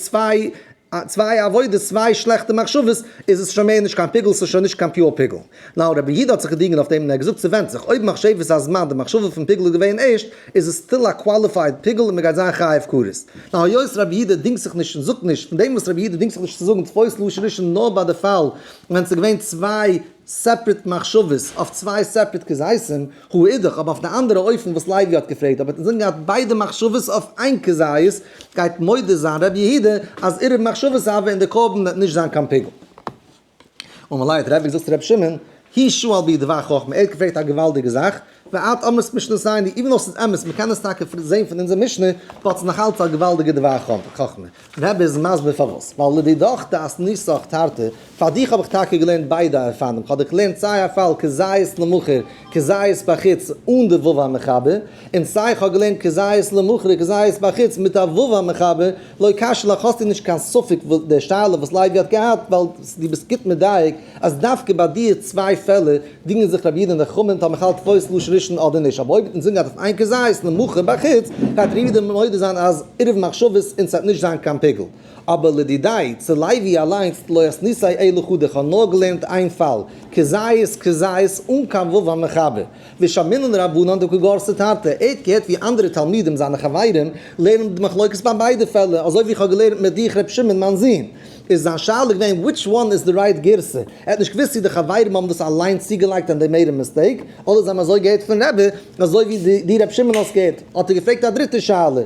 צוויי עבודות צוויי שלעכטע מחשבות איז עס שוין מער נישט קיין פיגול ס'איז שוין נישט קיין pure פיגול. נאר רבי יהודה האט זיך געדינגען אויף דעם און ער האט געזאגט ס'ווענדט זיך אויב מחשבת הזמן די מחשבה פון פיגול איז געווען ערשט איז עס still א qualified פיגול און מ'גייט זיין חייב כרת. נאר היות רבי יהודה דינגט זיך נישט און זאגט נישט פון דעם וואס רבי יהודה דינגט זיך נישט צו זאגן תפוס לשון ראשון נאר ביי די פאל ווען ס'איז געווען צוויי separate מחשבות אויף צוויי separate כזיתים, הא אידך, אבער אויף די אנדערע אופן וואס לוי האט געפרעגט, אבער האט אינזין געהאט ביידע מחשבות אויף איין כזית, גייט מודה זיין ר' יהודה אז עירוב מחשבות הוה און די קרבן וועט נישט זיין קיין פיגול. אמר ליה האט רבי געזאגט צו ר' שמעון, הוא שאל בי דבר חכמה, ער האט געפרעגט א געוואלדיגע זאך, ואת אמרת משנתנו, even though ס'איז אמת, מ'קען עס טאקע זען פון אונזער משנה, but ס'איז נאך אלץ א געוואלדיגע דבר חכמה. רבי איז מסביר פארוואס, ווייל לדידך דאתניתך תרתי, פאר דיך האב איך טאקע געלערנט ביידע אופנים, כ'האב דיך געלערנט סיי א פאל כזית למחר כזית בחוץ אן די ו' המחבר, און סיי כ'האב געלערנט כזית למחר כזית בחוץ מיט א ו' המחבר, לא קשיא לך האסטו נישט קיין ספק די שאלה וואס לוי האט געהאט, ווייל דו ביסט גוט מדייק אז דווקא ביי די צוויי פעלער דינגען זיך רבי יהודה און די חכמים טאמער כ'האלט תפוס לשון ראשון אדער נישט, אבער אויב האט אינזין געהאט אויף איין כזית למחר בחוץ, גייט רבי יהודה מודה זיין אז עירוב מחשבות און ס'וועט נישט זיין קיין פיגול. אבער לדידי, צו לוי אליינס, לא אתניתאי אלא חדא, כ'האב נאר געלערנט איין פאל, כזית כזית אן קיין ו' המחבר. ושמעינן רבנן דקא גרסי תרתי, ער האט געהערט ווי אנדערע תלמידים זיינע חברים לערנען די מחלוקת ביי ביידע פעלער, אזוי ווי איך האב געלערנט מיט דיך ר' שמעון מיין זון. איז זיין שאלה געווען which one is the right גירסא, ער האט נישט געוואוסט צו די חברים האבן דאס אליין צוגעלייגט and they made a mistake, אדער זיי האבן אזוי געהערט פון רבי, אזוי ווי די ר' שמעון האסט געהערט, האט ער געפרעגט א דריטע שאלה,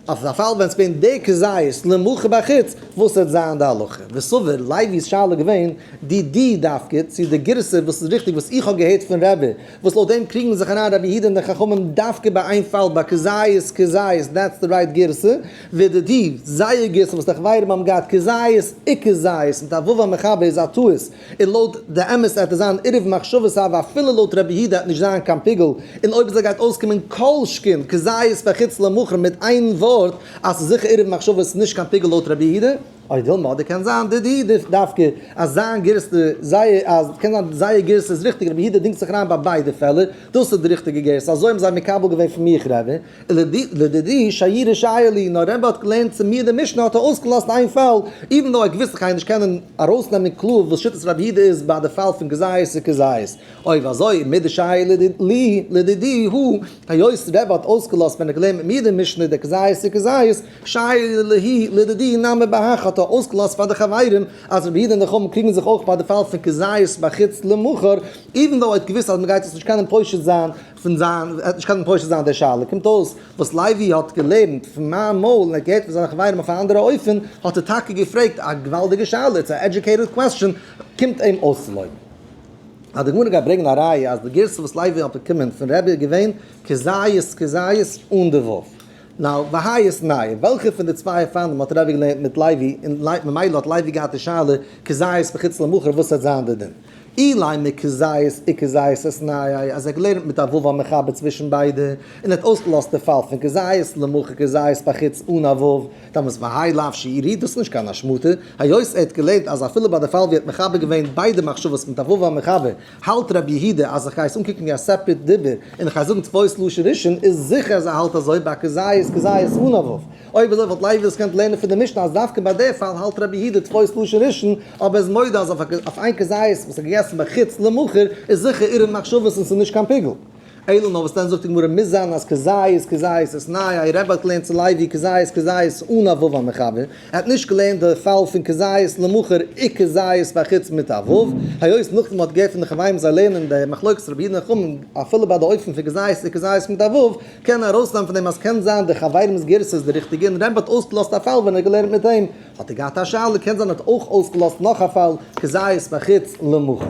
אויף א פאל ווען ס'געווען די כזית למחר בחוץ, וואס וועט זיין די הלכה? וסבר, לוי'ס שאלה געווען דידי דווקא, צו די גירסא וואס איז ריכטיג וואס איך האב געהערט פון רבי, וואס לויט דעם קריגן זיך אריין רבי יהודה און די חכמים דווקא ביי איין פאל ביי כזית כזית that's the right גירסא, ודידי, זייער גירסא וואס די חברים האבן געהאט כזית וכזית מיט א ו' המחבר איז א טעות, און לויט די אמת וועט עס זיין עירוב מחשבות הוה אפילו לויט רבי יהודה וועט נישט זיין קיין פיגול, און אויב אזוי גייט אויסקומען כל שכן כזית בחוץ למחר מיט איין ווארט אז ס'איז זיכער עירוב מחשבות נישט קיין פיגול לויט רבי יהודה. או דילמא אדער קען זיין דידי דווקא אז זיין גירסא זייער אז קען זיין זייער גירסא איז ריכטיג רבי יהודה דינגט זיך אריין ביי ביידע פעלער דאס איז די ריכטיגע גירסא אזוי האבן זיי מקבל געווען פון מיך רבי לדידי שיירא שייר לי נאר רבי האט געלערנט צו מיר די משנה האט ער אויסגעלאזט איין פאל even though ער האט געוואוסט איך גיי נישט קענען ארויסנעמען קלאר וואס שיטת רבי יהודה איז ביי די פאל פון כזית און כזית. אויב אזוי מדשייר לי לדידי הוא היות רבי האט אויסגעלאזט ווען ער האט געלערנט מיט מיר די משנה די כזית און כזית שייר להו לדידי נמי בהך האט ער אויסגעלאזט פאר די חברים אז רבי יהודה און די חכמים קריגן זיך אויך ביי די פאל פון כזית בחוץ למחר even though ער האט געוואוסט אז מ'גייט עס נישט קענען פושט זיין פון זיין, ער האט נישט קענען פושט זיין די שאלה, קומט אויס וואס לוי האט געלערנט פון מיין מויל און ער האט געהערט פון זיינע חברים אויף א אנדערע אופן, האט ער טאקע געפרעגט א געוואלדיגע שאלה, it's a educated question, קומט אים אויסצולויבן. אז די גמרא גייט ברענגען א ראיה אז די גירסא וואס לוי האט באקומען פון רבי איז געווען כזית כזית אן די ו'. now, והאי איתנהו, וועלכע פון די צוויי אופנים האט רבי געלערנט מיט לוי, און ממילא האט לוי געהאט די שאלה כזית בחוץ למחר וואס וועט זיין די דין? אילימא כזית וכזית איתנהו, אז ער האט געלערנט מיט א ו' המחבר צווישן ביידע, און ער האט אויסגעלאזט די פאל פון כזית למחר כזית בחוץ אן א ו', דאמאלס והאי לאו שיורא, דאס איז נישט קיין השמטה, היות ער האט געלערנט אז אפילו ביי די פאל ווי ער האט מחבר געווען ביידע מחשבות מיט א ו' המחבר, האלט רבי יהודה אז איך גיי עס אנקוקן ווי א separate דיבור און איך גיי זאגן תפוס לשון ראשון, איז זיכער אז ער האלט אזוי ביי כזית כזית אן א ו'. אויב אזוי וואלט לוי דאס געקענט לערנען פון די משנה אז דווקא ביי די פאל האלט רבי יהודה תפוס לשון ראשון, אבער איז מודה אז אויף איין כזית וואס ער האט געגעסן בחוץ למחר איז זיכער עירוב מחשבות און ס'איז נישט קיין פיגול. אלא נאר וואס דען זאגט די גמרא מוז זיין אז כזית כזית איתנהו רבי האט געלערנט צו לוי כזית כזית אן א ו' המחבר, ער האט נישט געלערנט די פאל פון כזית למחר וכזית בחוץ מיט א ו', היות נאכדעם האט געהערט פון די חברים זיי לערנען די מחלוקת רבי יהודה און חכמים אפילו ביי די אופן פון כזית וכזית מיט א ו', קען ארויסנעמען פון דעם אז קען זיין די חברים'ס גירסא איז די ריכטיגע און רבי האט אויסגעלאזט א פאל ווען ער האט געלערנט מיט אים, האט ער געהאט א שאלה קען זיין ער האט אויך אויסגעלאזט נאך א פאל כזית בחוץ למחר.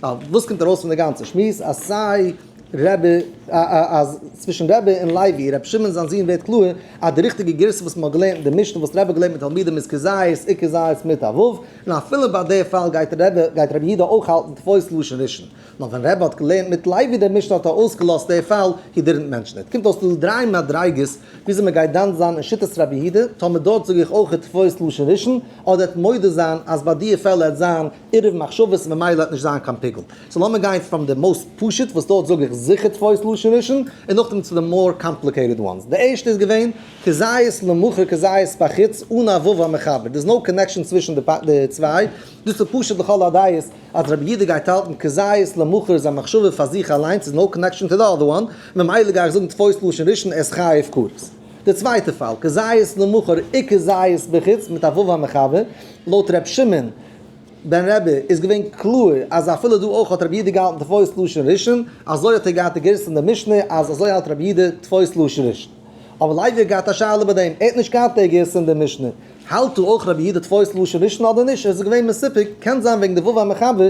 ווייל וואס קומט ארויס פון די גאנצע שמועס אז סיי רבי, אז צווישן רבי און לוי, רבי שמעון זיין זון ווערט קלאר אז די ריכטיגע גירסא וואס מ'האט געלערנט אין די משנה וואס רבי האט געלערנט מיט תלמידים איז כזית וכזית מיט א ו', און אפילו ביי די פאל גייט רבי גייט רבי יהודה אויך האלטן תפוס לשון ראשון. נאר ווען רבי האט געלערנט מיט לוי די משנה האט ער אויסגעלאזט די פאל, he didn't mention it. קומט אויס דא דריי מדריגות וויאזוי מ'גייט דן זיין אין שיטת רבי יהודה, טאמער דארט זאג איך אויך תפוס לשון ראשון, אדער ער וועט מודה זיין אז ביי די פעלער וועט זיין עירוב מחשבות און ממילא וועט נישט זיין קיין פיגול. so לאמיר גיין from די most פשוט וואס דארט זאג איך זיכער תפוס לשון ראשון, און נאכדעם צו די more complicated ones. די ערשטע איז געווען כזית למחר כזית בחוץ אן א ו' המחבר, there's no connection צווישן די צוויי, דאס איז פשוט לכל הדעות אז רבי יהודה גייט האלטן כזית למחר איז א מחשבה פאר זיך אליינס, איז no connection to the other one, ממילא גיי איך זאגן תפוס לשון ראשון עס חייב כרת. די צווייטע פאל, כזית למחר וכזית בחוץ מיט א ו' המחבר, לויט ר' שמעון בן רבי איז געווען קלאר אז אפילו דא אויך האט רבי יהודה געהאלטן תפוס לשון ראשון, אזוי האט ער געהאט די גירסא אין די משנה אז אזוי האלט רבי יהודה תפוס לשון ראשון. אבער לוי האט געהאט א שאלה ביי דעם, ער האט נישט געהאט די גירסא אין די משנה, האלט דא אויך רבי יהודה תפוס לשון ראשון אדער נישט? ער איז געווען מסופק, קען זיין וועגן די ו' המחבר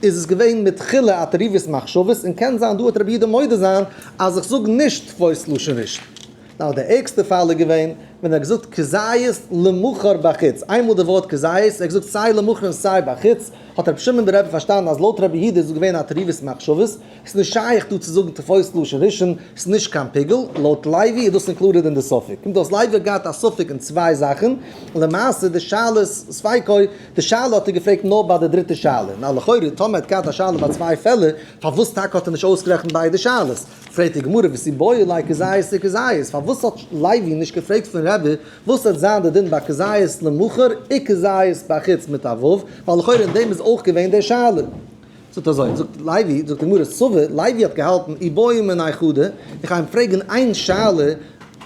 איז עס געווען מתחילה א תערובת מחשבות, און קען זיין דא וועט רבי יהודה מודה זיין אז איך זאג נישט תפוס לשון ראשון. נאר די ערגסטע פאל איז געווען ווען ער האט געזאגט כזית למחר בחוץ, איינמאל די ווארט כזית, ער האט געזאגט סיי למחר און סיי בחוץ, האט רבי שמעון ברבי פארשטאנען אז לויט רבי יהודה איז דא געווען א תערובת מחשבות, ס'איז נישט שייך דא צו זאגן תפוס לשון ראשון, ס'איז נישט קיין פיגול, לויט לוי איז דאס included אין די ספק. קומט אויס לוי האט געהאט א ספק אין צוויי זאכן, למעשה די שאלה ספיקו, די שאלה האט ער געפרעגט נאר ביי די דריטע שאלה, נאר לכאורה טאמער ער האט געהאט א שאלה ביי צוויי פעלער, פארוואס טאקע האט ער נישט אויסגערעכנט ביידע שאלות? פרעגט די גמרא ותיבעי ליה כזית וכזית, פארוואס האט לוי נישט געפרעגט פון רבי וואס וועט זיין די דין ביי כזית למחר וכזית בחוץ מיט א ו', ווייל לכאורה אין דעם איז אויך געווען די שאלה. זאגט אזוי, זאגט לוי, זאגט די גמרא, סבר, לוי האט געהאלטן, איבעי מיניה חדא, איך גיי אים פרעגן איין שאלה,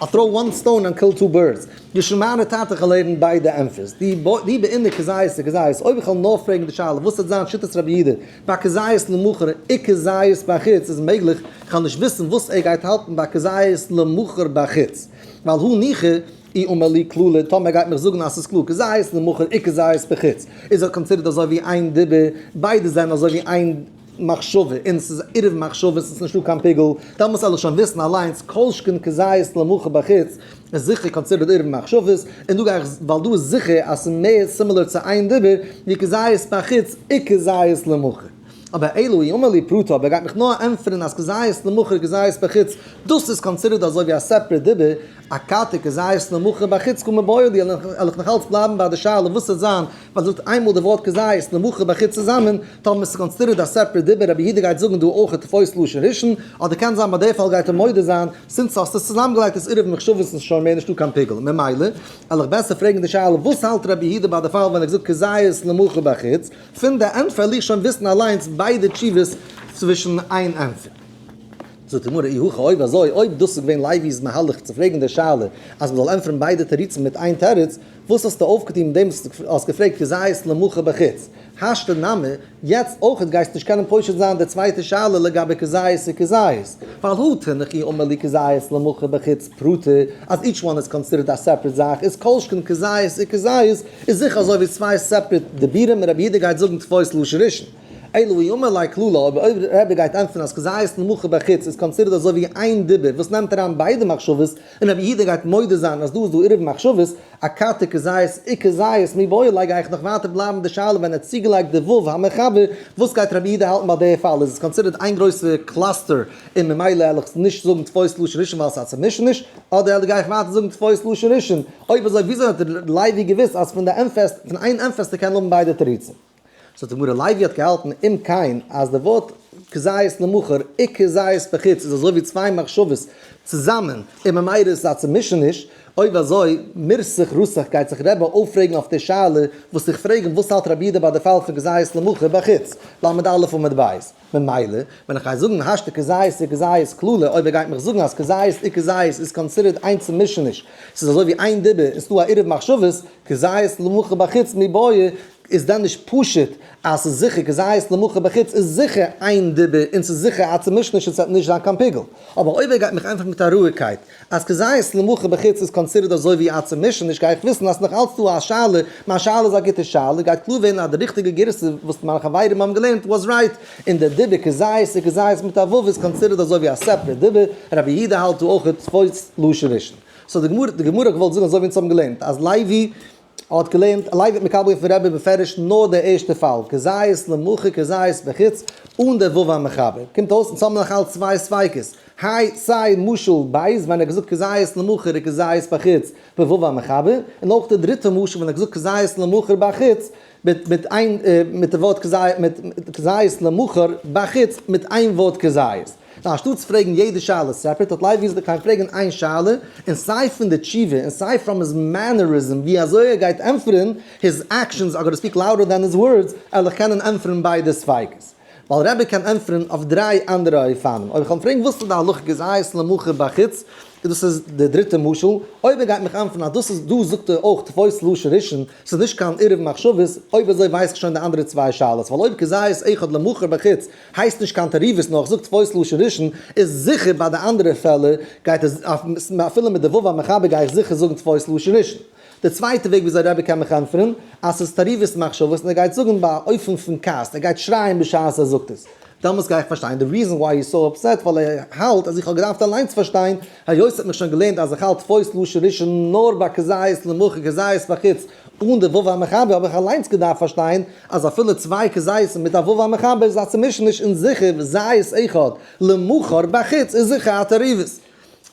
I throw one stone and kill two birds, דשמענא תתא כ'וועל הערן ביידע ענטפערס, דאי בעינא כזית וכזית, אויב איך וועל נאר פרעגן די שאלה וואס וועט זיין שיטת רבי יהודה ביי כזית למחר וכזית בחוץ איז מעגליך איך וועל נישט וויסן וואס ער גייט האלטן ביי כזית למחר בחוץ, ווייל הא ניחא אי אמר לי כללא, טאמער ער גייט מיך זאגן אז ס'איז קלאר כזית למחר וכזית בחוץ, איז ער considered אזוי ווי איין דיבור, ביידע זענען אזוי ווי איין מחשבה, און ס'איז עירוב מחשבות און ס'איז נישטא קיין פיגול, דאמאלס זאל איך שוין וויסן אליינס, כל שכן כזית למחר בחוץ איז זיכער considered עירוב מחשבות, און דא גיי איך, ווייל דא איז זיכער אז ס'איז מער similar צו איין דיבור, ווי כזית בחוץ וכזית למחר. אבער אלא אי אמר לי פרטא, אבער ער גייט מיך נאר ענטפערן אז כזית למחר כזית בחוץ, דאס איז considered אזוי ווי א separate דיבור, אכתי כזית למחר בחוץ קא מיבעיא לי, וועל איך נאכאלץ בלייבן ביי די שאלה וואס וועט זיין ווייל זאגט איינמאל די ווארט כזית למחר בחוץ צוזאמען, טאמער ס'איז considered א separate דיבור רבי יהודה גייט זאגן דא אויך תפוס לשון ראשון, אדער קען זיין ביי די פאל גייט ער מודה זיין, since האסט עס צוזאמגעלייגט איז עירוב מחשבות און שוין מער נישטא קיין פיגול, ממילא וועל איך בעסער פרעגן די שאלה וואס האלט רבי יהודה ביי די פאל ווען ער זאגט כזית למחר בחוץ, פון די ענטפער וועל איך שוין וויסן אליינס ביידע תשובות צווישן איין ענטפער. זאגט די גמרא אי הכי אויב אזוי אויב דאס איז געווען לוי'ס מהלך צו פרעגן די שאלה אז מ'זאל ענטפערן ביידע תירוצים מיט איין תירוץ, וואס האסטו אויפגעטון מיט דעם וואס האסט געפרעגט כזית למחר בחוץ? השתא נמי, יעצט אויכעט גייסטו נישט קענען פושט זיין די צווייטע שאלה לגבי כזית וכזית, ווייל הא תינח אי אמר לי כזית למחר בחוץ פרטא אז each one איז considered א separate זאך איז כל שכן כזית וכזית איז זיכער אזוי ווי צוויי separate דיבורים און רבי יהודה גייט זאגן תפוס לשון ראשון. אלא אי אמר לי כללא אבער אויב רבי גייט ענטפערן אז כזית למחר בחוץ איז considered אזוי ווי איין דיבור וואס נעמט אריין ביידע מחשבות און רבי יהודה גייט מודה זיין אז דא איז דא עירוב מחשבות, אכתי כזית וכזית מיבעי ליה גיי איך נאך ווייטער בלייבן די שאלה ווען ער האט צוגעלייגט די ו' המחבר, וואס גייט רבי יהודה האלטן ביי די פאל, איז עס considered איין גרויסע cluster און ממילא העל איך נישט זאגן תפוס לשון ראשון ווייל ס'איז א צומישעניש, אדער גיי איך ווייטער זאגן תפוס לשון ראשון, אויב אזוי וויאזוי האט לוי געוואוסט אז פון די ענפערסט פון איין ענפערסטע קען האבן ביידע תירוצים? זאגט די גמרא לוי האט געהאלטן אם כן אז די ווארט כזית למחר וכזית בחוץ איז אזוי ווי צוויי מחשבות צוזאמען און ממילא איז עס א צומישעניש, אויב אזוי מירתח רתח גייט זיך רבי אויפרעגן אויף די שאלה וואס איך פרעג אים וואס האלט רבי יהודה ביי די פאל פון כזית למחר בחוץ, ל' עמוד ב'. ממילא ווען איך גיי זאגן השתא כזית וכזית כללא אויב ער גייט מיך זאגן אז כזית וכזית איז considered איין צומישעניש ס'איז אזוי ווי איין דיבור און ס'דא א עירוב מחשבות כזית למחר בחוץ מיבעיא. איז דען נישט פשוט אז ס'איז זיכער כזית למחר בחוץ איז זיכער איין דיבור און ס'איז זיכער א צומישעניש און ס'וועט נישט זיין קיין פיגול. אבער אויב ער גייט מיך ענטפערן מיט א רואיגקייט אז כזית למחר בחוץ איז considered אזוי ווי א צומישעניש גיי איך וויסן אז ס'נאך אלץ דא א שאלה, מיין שאלה איז א גוטע שאלה, גייט קלאר ווערן אז די ריכטיגע גירסא וואס מיינע חברים האבן געלערנט was right, און דער דיבור כזית און כזית מיט א ו' איז considered אזוי ווי א separate דיבור, רבי יהודה האלט דא אויך תפוס לשון ראשון. so די גמרא די גמרא האט געוואלט זאגן אזוי ווי אונז האבן געלערנט אז לוי האט געלערנט, לוי האט מקבל געווען פון רבי בפירוש נאר די ערשטע פאל, כזית למחר כזית בחוץ, אן די ו' המחבר. קומט אויס אונז האבן נאך אלץ צוויי ספיקות, היי סיי משל בית ווען ער האט געזאגט כזית למחר און כזית בחוץ בו' המחבר, און אויך די דריטע משל ווען ער האט געזאגט כזית למחר בחוץ מיט מיט איין מיט די ווארט כזית מיט כזית למחר בחוץ מיט איין ווארט כזית. נאר אנשטאטס פרעגן יעדע שאלה separate האט לוי געזאגט ער קען פרעגן איין שאלה און סיי פון די תשובה און סיי from his mannerism ווי אזוי ער גייט ענטפערן, his actions are gonna speak louder than his words, וועל איך קענען ענטפערן ביידע ספיקות. ווייל רבי קען ענטפערן אויף דריי אנדערע אופנים. אויב איך וועל אים פרעגן וואס איז די הלכה כזית למחר בחוץ, דאס איז די דריטע משל, אויב ער גייט מיך ענטפערן אז דאס איז דא זאגט ער אויך תפוס לשון ראשון, ס'איז נישט קיין עירוב מחשבות, אויב אזוי ווייס איך שוין די אנדערע צוויי שאלות, ווייל אויב כזית אחד למחר בחוץ הייסט נישט קיין תערובות נאר איך זאג תפוס לשון ראשון, איז זיכער ביי די אנדערע פעלער גייט עס, אפילו מיט די ו' המחבר גיי איך זיכער זאגן תפוס לשון ראשון. די צווייטע וועג וויאזוי רבי קען מיך ענטפערן, אז ס'איז תערובות מחשבות און ער גייט זאגן ביי א אופן פון כעס, ער גייט שרייען בשעת ער זאגט עס. דעמאלטס גיי איך פארשטיין די reason why he's so upset ווייל ער האלט אז איך האב געדארפט אליינס פארשטיין, היות ער האט מיך שוין געלערנט אז איך האלט תפוס לשון ראשון נאר ביי כזית למחר כזית בחוץ אן די ו' המחבר האב איך אליינס געדארפט פארשטיין אז אפילו צוויי כזיתים מיט א ו' המחבר איז א צומישעניש און זיכער זית אחד למחר בחוץ איז זיכער א תערובת.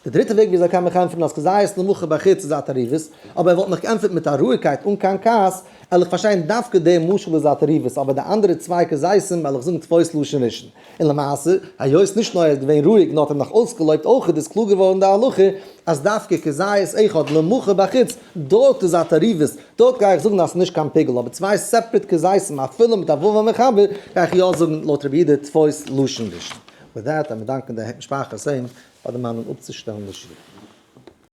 די דריטע וועג וויאזוי קען מען ענטפערן אז כזית למחר בחוץ איז א תערובת, אבער ער וואלט מיך געענטפערט מיט א רואיגקייט אן קיין כעס, וועל איך פארשטיין דווקא דער משל איז א תערובת, אבער די אנדערע צוויי כזיתים וועל איך זאגן תפוס לשון ראשון. און למעשה, היות נישט נאר ער איז געווען רואיג נאר האט אים נאך אויסגעלויבט אויך איז קלאר געווארן די הלכה אז דווקא כזית אחד למחר בחוץ דארט איז א תערובת, דארט גיי איך זאגן אז ס'איז נישט קיין פיגול, אבער צוויי separate כזיתים אפילו מיט א ו' המחבר גיי איך יא זאגן לויט רבי יהודה תפוס לשון ראשון. With that, לאמיר דאנקען די משפחת היים פאר דערמאנען אפצושטעלן די שיעור.